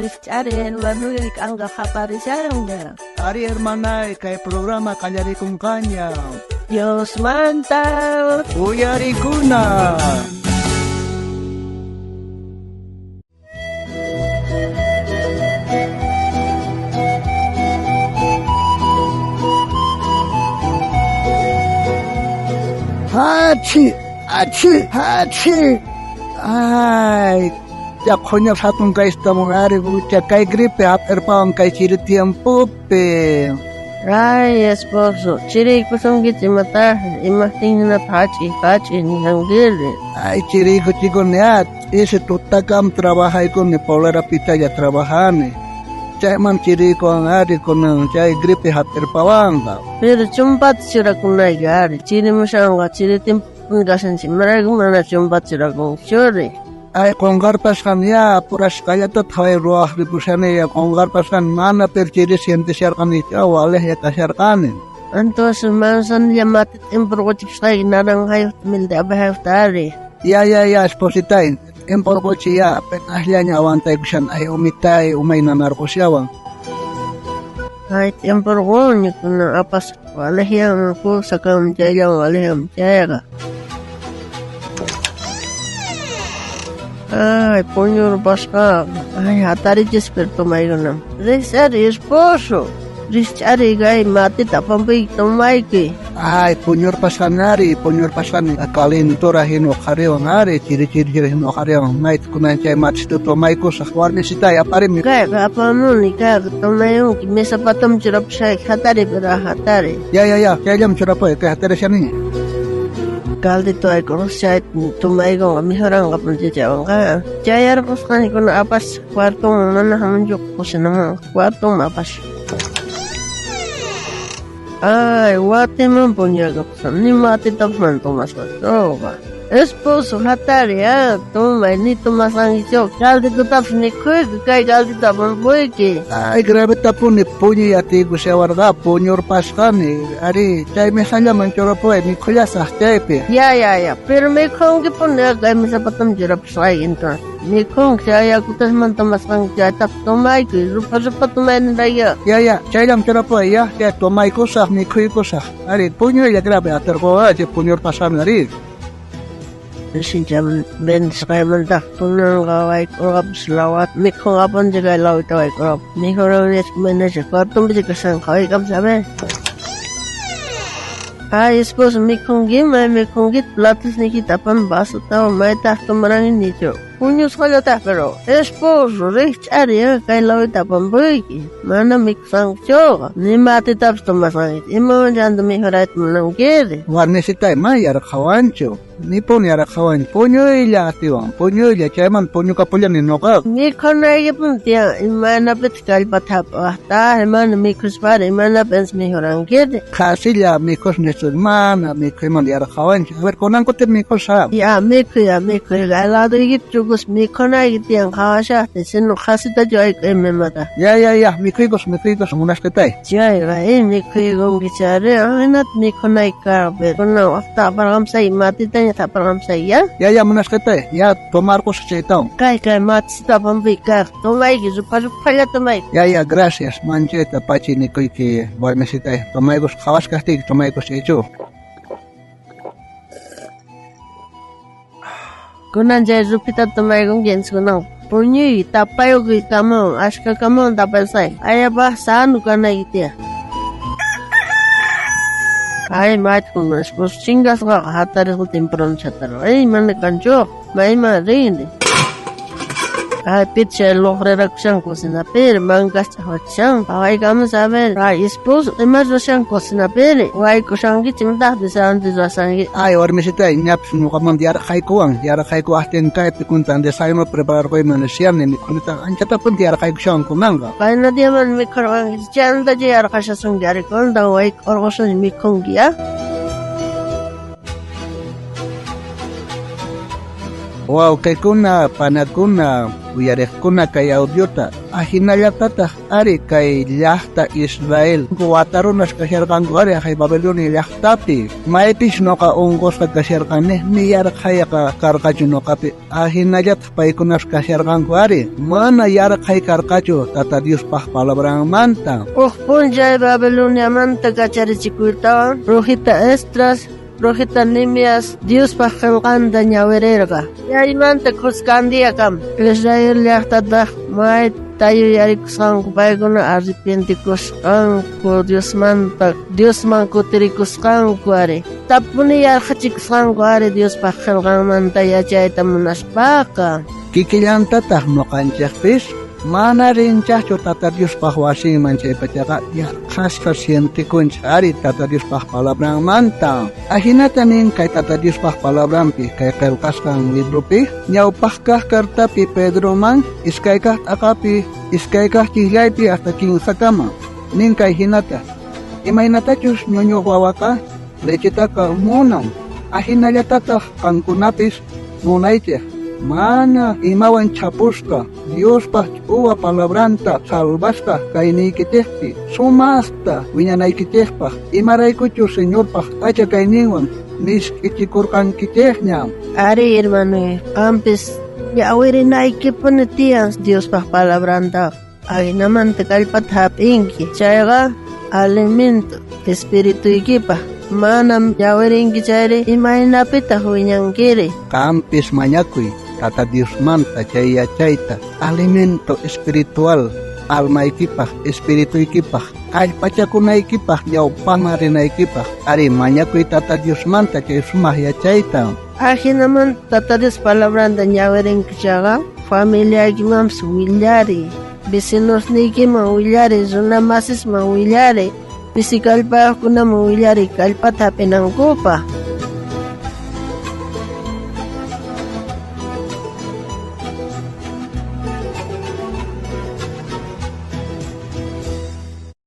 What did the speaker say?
Rijch'ari hermanoy k'anqa qaparishanña. Ari hermanay, kay programa qallarikunqaña. Diosmanta Uyarikuna. Hachi, hachi, hachi. Ay, ya coño hatun kay estamos ari bucha kay gripe hap'irpawan kay chiri tiempopi. Ay, esposo, chiriykusunkichik imataj, imajtinhinata hach'i hach'i nijankiri. Ay, chiriyku chikuni ah, ch'isi tutakam trabajaykuni polera pitalla trabajani. Chayman chiriykuwan ari kunan chay gripe hap'irpawanqa. Pero chumpata churakunayki ari, chirimushanqa chiri tiempopuni kashanchik, imarayku mana chumpata churakunkichuri. Ay, qonqarpasqan ya apurasqallata thaway ruwaq ripushani ya qonqarpasqan mana pero chiri sientesharqani chaw walejlla kasharqani. Entonces manzanilla mate t'imporquchipusqayki naranjayuqta milta abejayuqta ari. Ya, ya, ya, espositay, t'imporquchi ya, apenasllaña aguantaykushan ay umitay umay nanarqushawan. Ay, t'imporquña kunan apasaq walejllaman kusa kanman chayllawan walejllaman chayqa. Ay, puñurpasqa. Ay, hatarichispa pero tomaykunam. Rijch'ari, esposo. Rijch'ari kay matita apampuyki tomayki. Ay, puñurpasqan ari, puñurpasqan calentura hina uqhariwan ari, chiri chiri chiri hina uqhariwan. Mayta kunan chay matita tomaykusaq warmisitay aparimi. Kayqa apamuni, kayqa tomayunki, mesa pataman churapusqayki, hatari pero hatari. Ya, ya, ya, chayllam churapuy, kay hatarishaniña. Caldito aykurqas chay tomaykunqa mejoranqa punchachawanqa. Chayarqusqani kunan apasaq cuartoman mana hamunchu cocinaman, cuartoman apasaq. Ay, watiman puñakapusqa, ni matitapas mana tomasqachuqa. Esposo, hatari, ah, tomay, ni tomasqankichu, calditotapas mikhuyki, kay caldito apampuyki. Ay, gravetapuni puñuy atiykushawarqa, puñurpasqani. Ari, chay mesallaman churapuway, mikhullasaq chaypi. Ya, ya, ya, pero mikhunkipuni, ah, kay mesa pataman churapusqayki entonces. Mikhunki, chay yakutas mana tomasqanki, chaytapas tomaykuy, rupa rupa tomaynirayki. Ya, ya, chayllam churapuway, ya, ya, tomaykusaq, mikhuykusaq. Ari, puñuylla grave atirquwa, chay puñurpasqani, ari. Sincha vendisqaymantaq kunanqa wayk'urqapis lawata mikhunqapunchik kay lawita wayk'urqapis mikhurqanchik manacha cuartonpicha kashanqa wayk'apis a ver. Ay, esposo, mikhunkiman, mikhunki platosniykita apami vasotawan maytaq tomaranki nichu. Puñusqallataq pero esposo, rijch'ari kay lawita apampuyki, mana mikhusqankichuqa, ni matitapas tomasqankichu, imawan chanta mijurayta munankiri. Warmisitay mana yarqhawanchu, nipuni yarqhawanchu, puñuylla atiwan, puñuylla, chayman puñukapullani noqaqa. Mikhunaykipuni tiyan, imaynapitaq kallpata hap'awaqtaq, mana mikhuspari, imanapis mijurankiri. Qhasilla mikhusnichu, mana mikhuymanta yarqhawanchu. A ver, kunan kutin mikhusaq. Ya, mikhuy, ya, mikhuy, kay ladoykita chukus mikhunayki tiyan qhawashaqtin, sino qhasitachu wayk'uyman imata. Ya, ya, ya, mikhuykus, mikhuykus, munasqitay. Chayqa, mikhuykunki chayri, ajinata mikhunayki karqa, pero kunan waqta aparqamsayki, matitaña aparqamsayki, ya? Ya, ya, munasqitay, ya, tomarqusaq chaytawan. Kay, kay, matisita apampuyki, kayqa, tomayki, rupha ruphalla tomayki. Ya, ya, gracias, manchayta pachi nikuyki, warmisitay, tomaykus, qhawashkaqtiyki tomaykus chaychu. Kunan chay rupita tomaykunki, entonces kunan puñuyki, tapayuki kamawan, ashka kamawan tapayusqayki, ayapaj sano kanayki tiyan. Ay, mayta esposo chinkasqaqa hatarisqa temprano chatarqa. Ay, mana kanchuqa, mayman rinri. Ay, pitaq chay lojrerakushan cocinapiri, mankas ch'aqwachishan, pawaykamus a ver. Ay, esposo, ima ruwashan cocinapiri, wayk'ushankichik imataqpis antes ruwashanki. Ay, warmisitay, ñapis ñuqamanta yarqhaykuwan, yarqhaykuwaqtin kaypi kuntan desayuno prepararquyman nishani, mikhunita anchatapuni yarqhaykushawan kunanqa. Qayna diaman mikhurqankichik, chaymantachu yarqhashasunki, ari kuntan wayk'urqusun mikhunki, ya? Wawqikuna, panakuna, Uyarejkuna kay audiota, ajinallatataj ari kay llajta Israel watarunas kasharqanku ari jay Babilonia llajtapi. Maypis noqa unqusqa kasharqani, ni yarqhayqa karqachu noqapi. Ajinallataj paykunas kasharqanku ari, mana yarqhay karqachu Tata Diospaj palabranmanta. Uj p'unchay Babiloniamanta kacharichikuytawan, profeta Esdras, profeta Nehemías Diospaj qhelqanta ñawirerqa. Chaymanta khuskan diyakama Israel llajtataj mayta yuyarikusqanku, paykuna arrepientikusqanku, Diosmanta Diosman kutirikusqanku ari. Tapuni yarqhachikusqanku ari Diospaj qhelqanmanta yachayta munaspaqa. Kikillantataj noqanchejpis mana rinchajchu Tata Diospaj wasinman chaypachaqa yarqhasqa sientikunchej ari Tata Diospaj palabranmanta. Ajinata nin kay Tata Diospaj palabranpi kay qhelqasqan libropi ñawpaj kaj cartapi Pedroman iskay kaj t'aqapi iskay kaj chijllaypi hasta kinsakama nin kay jinata. Imaynatachus ñuñu wawaqa lechetaqa munan, ajinallatataj qankunapis munaychej. Mana imawan chhapusqa Diospaj ch'uwa palabranta salvasqa kayniykichejpi sumajta wiñanaykichejpaj, imaraykuchus Señorpaj k'acha kayninwan misk'ichikorqankichejña. Ari, hermano, qampis ñawirinaykipuni tiyan Diospaj palabranta. Ajinamanta kallpata jap'inki. Chayqa alimento espirituykipaj. Manam ñawirinki chayri, imaynapitaj wiñankiri? Qampis mañakuy Tata Diosmanta chay yachayta, alimento espiritual almaykipaj, espirituykipaj, kallpachakunaykipaj, ñawpajman rinaykipaj. Ari, mañakuy Tata Diosmanta chay sumaj yachayta. Ajinamanta Tata Dios palabranta ñawirinki chayqa, familiaykimanpis willariy, vecinosniykiman willariy, runa masisman willariy, pisi kallpayojkunaman willariy kallpata jap'inankupaj.